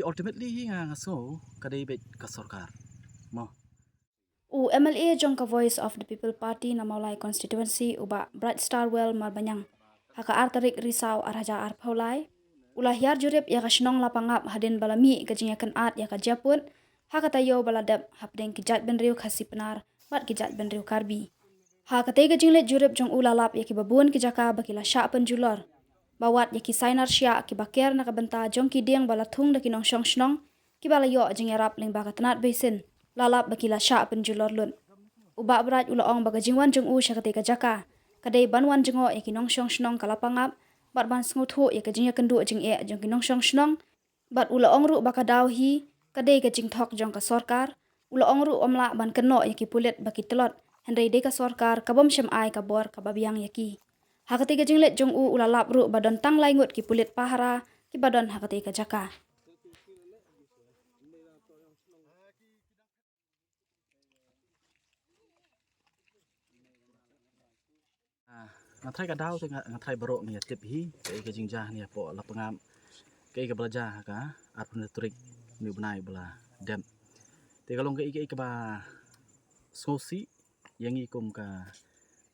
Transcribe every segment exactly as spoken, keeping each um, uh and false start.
Ultimately hi nga nga sngew ka dei beit ka sorkar. Mo. U M L A jong ka Voice of the People Party na Mawlai Constituency, u Bah Brightstarwell Marbaniang, ha ka ar tarik Risaw ar hajar arphew lai, u la hiar jurip ïa ka shnong Lapangap hadien ba la mih ka jingïakynad ïa ka jingput ha ka taïew ba la dep hapdeng ki jaitbynriew Khasi Pnar bad ki jaitbynriew Karbi. Ha katei ka jingleit jurip jong u la lap ïa kiba bun ki jaka ba ki la shah pynjulor, ba wat ïa ki sainar shiah kiba ker na ka bynta jong ki dieng ba la thung da ki nongshong shnong kiba la ïoh jingïarap lyngba ka tnat beisin, la lap ba ki la shah pynjulor lut. U Bah Bright u la ong ba ka jingwan jong u sha katei ka jaka ka dei ban wan jngoh ïa ki nongshong shnong ka Lapangap bad ban sngewthuh ïa ka jingïakynduh jingeh jong ki nongshong shnong. Bad u la ong ruh ba ka daw hi ka dei ka jingthok jong ka sorkar. U la ong ruh ym lah ban kynnoh ïa ki pulit ba ki tlot, hynrei dei ka sorkar ka bym shym ai ka bor kaba biang ïa ki. Ha katei ka jingleit jong u, u la lap ruh ba don tang lai ngut ki pulit pahara kiba don ha katei ka jaka. Ah, nga tharai ka daw te nga, nga tharai baroh ngi ïa tip hi kaei ka jingjia hangne hapoh Lapangap, kaei kaba la jia ha ka arphew tarik une u bnai ba la dep. Te ka long kaei kaei kaba sngewsih ïa ngi kum ka,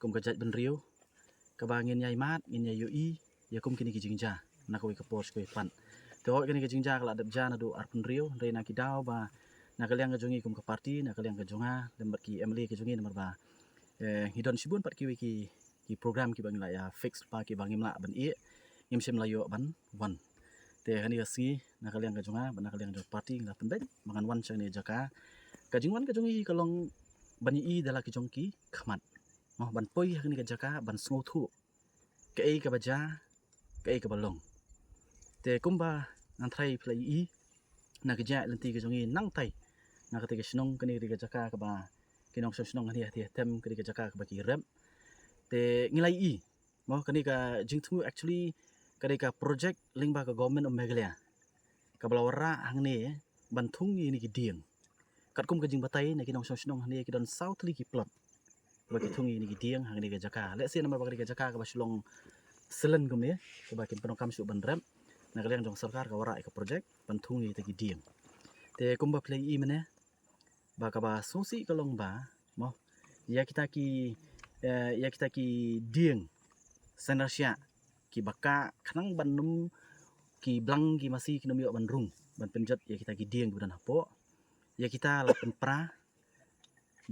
kum ka jaitbynriew, kaba ngin ïai mad, ngin ïai ïohi ïa kum kine ki jingjia na kawei ka por sha kawei pat. Te hooid kane ka jingjia ka la dep jia naduh arphew hynriew, hynrei na ki daw ba na ka liang ka jong ngi kum ka party, na ka liang ka jong nga lem bad ki M L A ka jong ngi, namar ba, eh, ngi don shibun pat kiwei ki, ki program kiba ngi la ïa fix lypa kiba ngim lah ban ïeh, ngim shym la ïoh ban wan. Te kane ka sngi na ka liang ka jong nga bad na ka liang jong ka party ngi la pynbeit ba ngan wan sha kane ka jaka. Ka jingwan ka jong ngi ka long ban ïohi da la ki jong ki khmat, mo, ban poi ha kane ka jaka ban sngewthuh kaei kaba jia, kaei kaba long. Te kumba ngan tharai phi la ïohi na ka jingïaid lynti ka jong ngi nangtai na katei ka shnong, kane ka dei ka jaka kaba ki nongshong shnong hangne ha Them, ka dei ka jaka kaba ki rep. Te ngi la ïohi, mo, kane ka jingthmu actually ka dei ka project lyngba ka Government of Meghalaya kaba la wanrah hangne ban thung ïa kine ki dieng. Katkum ka jingbatai na ki nongshong shnong hangne ki don saw tylli ki plot ba ki thung ïa kine ki dieng ha kane ka jaka. Lehse namar ba kane ka jaka kaba shu long slen kumne, kaba kin pyndonkam shuh ban rep, na ka liang jong ka sorkar ka wanrah ïa ka project ban thung ïa kita ki dieng. Te kumba phi la ïohi mynne, ba kaba sngewsih ka long ba, mo, ïa kita ki, eh, ïa kita ki dieng sainar shiah kiba kah khnang ban nym ki blang ki masi kin nym ïoh ban rung ban pynjot ïa kita ki dieng kiba don hapoh. Ïa kita la pynpra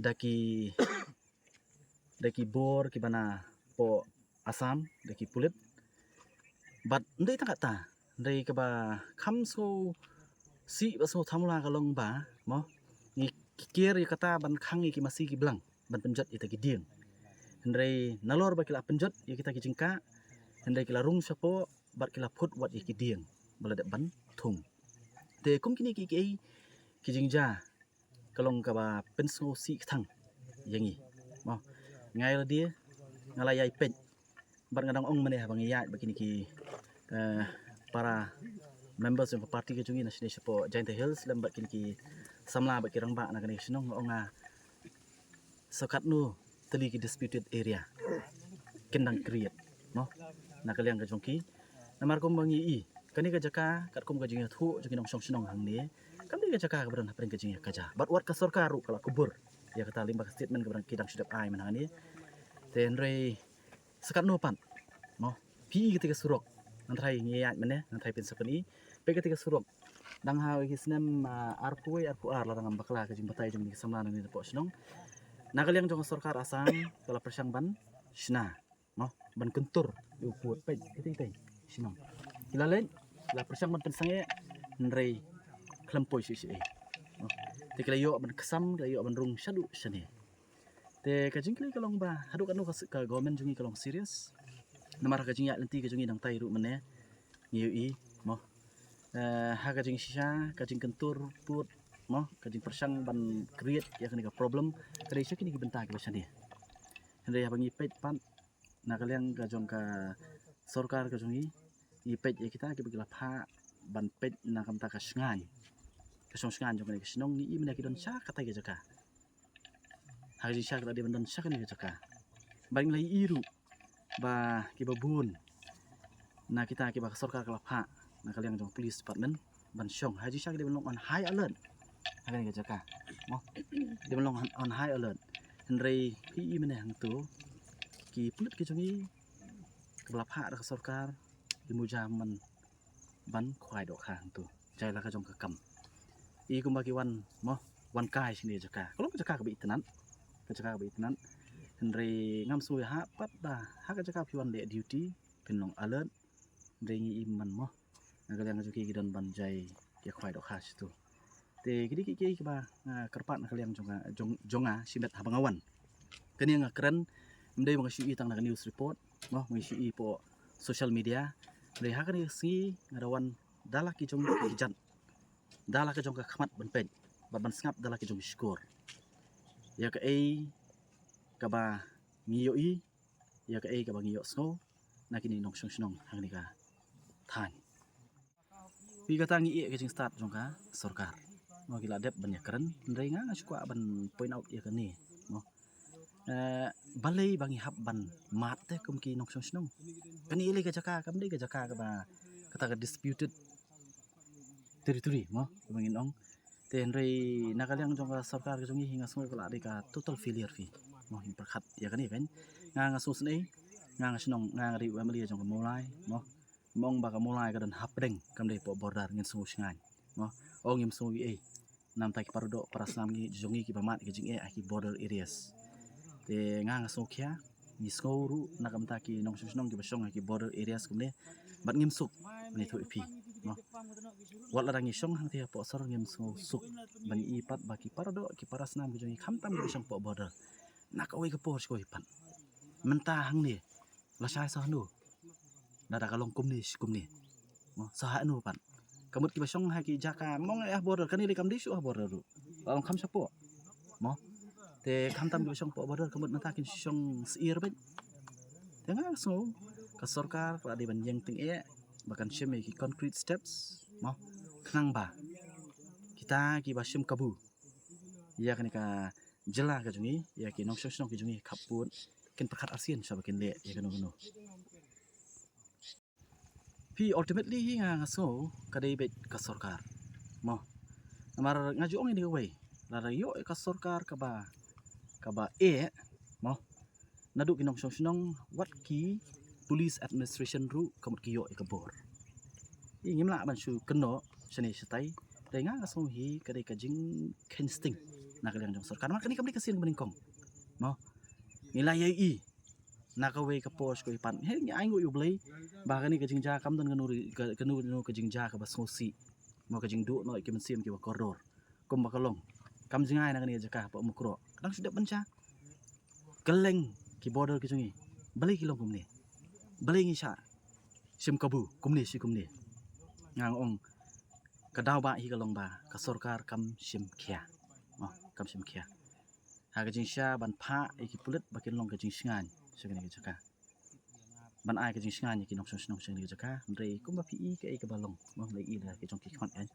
da ki, da ki bor kiba napoh Assam, da ki pulit. Bad ym dei tang katta, hynrei kaba kham sngewsih bad sngewthamula ka long ba, mo, ngi kiar ïa kata ban khang ïa ki masi ki blang ban pynjot ïa kita ki dieng. Hynrei nalor ba ki la pynjot ïa kita ki jingkah, hynrei ki la rung shapoh bad ki la phut wat ïa ki dieng ba la dep ban thung. Te kum kine kiei kiei ki jingjia ka long kaba pynsngewsih kthang ïa ngi. Mo, nga ïa lade nga la ïai peit bad nga dang ong mynne haba ngi ïaid bad kine ki, eh, para members jong ka party ka jong ngi na shane shapoh Jaintia Hills lem bad kine ki samla bad ki rangbah na kane ka shnong, nga ong nga, sa katno tylli ki disputed area kin dang create, mo, na ka liang ka jong ki. Namar kumba ngi ïohi, kane ka jaka katkum ka jingïathuh jong ki nongshong shnong hangne, kam dei ka jaka kaba don hapdeng ka jingïakajia. Bad wat ka sorkar ruh ka la kubur ïa kata lyngba ka statement kaba dang, ki dang shu dep ai mynne hangne. Te hynrei sa katno pat, mo, phi i katei ka surok, ngan tharai ngi ïaid mynne, ngan tharai phin sa pyni. Peit katei ka surok, dang ha ki snem, ah, arphew wei arphew ar, la dang bakla ka jingbatai jong ki samla na kane ka shnong. Na ka liang jong ka sorkar Assam ka la pyrshang ban shna, mo, ban kyntur ïa u pud, peit katei katei shnong. Ki la leit, ki la pyrshang ban pynsangeh, hynrei khlem poi shuh shuh ei, mo. Te ki la ïoh ban ksam, ki la ïoh ban rung shaduh shane. Te ka jingkylli ka long ba haduh katno ka, ka government jong ngi ka long serious. Namar ha ka jingïaid lynti ka jong ngi nangtai ruh mynne ngi ïohi, mo, eh, ha ka jingshisha ka jingkyntur pud, mo, ka jingpyrshang ban create ïa kane ka problem ka dei sha kine ki bynta kiba shane. Hynrei haba ngi peit pat na ka liang ka jong ka sorkar ka jong ngi, ngi peit ïa kita kiba ki la phah ban peit na ka bynta ka shngaiñ, ka shong shngaiñ jong kane ka shnong, ngi i mynne ki don sha katei ka jaka. Ha ka jingshisha ki la dei ban don sha kane ka jaka. Bad ngi la ïohi ruh ba kiba bun na kita kiba ka sorkar ka la phah na ka liang jong police department, ban shong, ha jingshisha ki dei ban long on high alert ha kane ka jaka. Mo, dei ban long on high alert. Hynrei phi i mynne hangto ki pulit ki jong i kiba la phah da ka sorkar, ki muja man ban khwai dohkha hangto. Jai la ka jong ka kam. I kumba ki wan, mo, wan kai shane jaka. Ka long ka jaka kaba itynnad. Ka jaka kaba itynnad. Hynrei ngam sngew ïahap pat ba ha ka jaka phi wan leh duty, phin long alert. Hynrei ngi im man, mo, na ka liang jong ki ki don ban jai ki khwai dohkha shatu. Te ki dei ki ki kiba nga kyrpad na ka liang jong nga, jong, jong nga shimet haba nga wan. Kane nga kren, ym dei ba nga shu i tang na ka news report, mo, nga shu i po social media. Hynrei ha kane ka sngi nga da wan da la ki jong ki jat, da la ka jong ka khmat ban peit bad ban sngap da la ki jong ki shkor ïa kaei kaba ngi ïohi, ïa kaei kaba ngi ïohsngew na kine nongshong shnong ha kane ka thaiñ. Phi, kata ngi ïeh ka jingstad jong ka sorkar, mo, ki la dep ban ïakren, hynrei nga nga shu kwah ban point out ïa kane, mo. Eh, balei ba ngi hap ban mad te kum ki nongshong shnong? Kane lei ka jaka kam dei ka jaka kaba, kata ka disputed territory, mo, kaba ngin ong. Te hynrei na ka liang jong ka sorkar ka jong ngi hi nga sngew ka la dei ka total failure phi, mo, ngin pyrkhat ïa kane kan. Nga nga sngewsynei, nga nga shnong, nga nga dei u M L A jong ka Mawlai, mo. Ym ong ba ka Mawlai ka don hapdeng, kam dei poh border, ngin sngew shngaiñ, mo. Ong ngim sngew ei ei namta ki paradoh parasnam ngi jong ngi kiba mad ka jingeh ha ki border areas. Te nga nga sngewkhia, ngi sngew ruh na ka bynta ki nongshong shnong kiba shong ha ki border areas kumne. Bad ngim suk ban ïathuh ïa phi, mo. Wat lada ngi shong hangtei hapoh sor ngim sngew suk ban i pat ba ki paradoh ki parasnam ki jong ngi khamtam kiba shong poh border. Na kawei ka por sha kawei pat. Mynta hangne lashai sah hanu, lada ka long kumne shi kumne, mo, sah hanu pat. Ka mut kiba shong ha ki jaka, mo, nga ïa ha border, kane lei kam dei shuh ha border ruh, la long kham shapoh, mo. Te khamtam kiba shong poh border ka mut mynta kin shong syiar beit. Te nga sngew ka sorkar ka la dei ban ïeng tyngeh ba kan shim ïa ki concrete steps, mo, khnang ba kita kiba shim kabu ïa kane ka jylla ka jong ngi, ïa ki nongshong shnong ki jong ngi khappud, kin pyrkhat arsien shaba kin leh ïa kano kano. Phi, ultimately hi nga nga sngew ka dei beit ka sorkar, mo. Namar nga ju ong ïa kane kawei, lada ïoh ïa ka sorkar kaba, kaba eh, mo, naduh ki nongshong shnong wat ki police administration ruh ka mut ki ïoh ïa ka bor. Ngim lah ban shu kynnoh shane shatai. Te nga nga sngew hi ka dei ka jingkheiñ sting na ka liang jong sorkar. Namar kane kam dei ka sien kaba nyngkong, mo. Ngi la ïohi na kawei ka por sha kawei pat, hynrei ngi ainguh ïa U Blei ba kane ka jingjia kam don kano, kano, kano ka jingjia kaba sngewsih, mo, ka jingduh noh ïa ki mynsiem kiba kordor. Kumba ka long, kam jngai na kane ka jaka hapoh Mukroh, ka dang shu dep ban jia. Kylleng ki border ki jong ngi, balei ki long kumne? Balei ngi shah shim kabu kumne shi kumne? Nga nga ong ka daw ba hi ka long ba ka sorkar kam shim khia, mo, kam shim khia. Ha ka jingshisha ban phah ïa ki pulit ba kin long ka jingshngaiñ sha kane ka jaka, ban ai ka jingshngaiñ ïa ki nongshong shnong sha kane ka jaka. Hynrei kumba phi i kaei kaba long, mo, la i da ki jong ki khmat kan.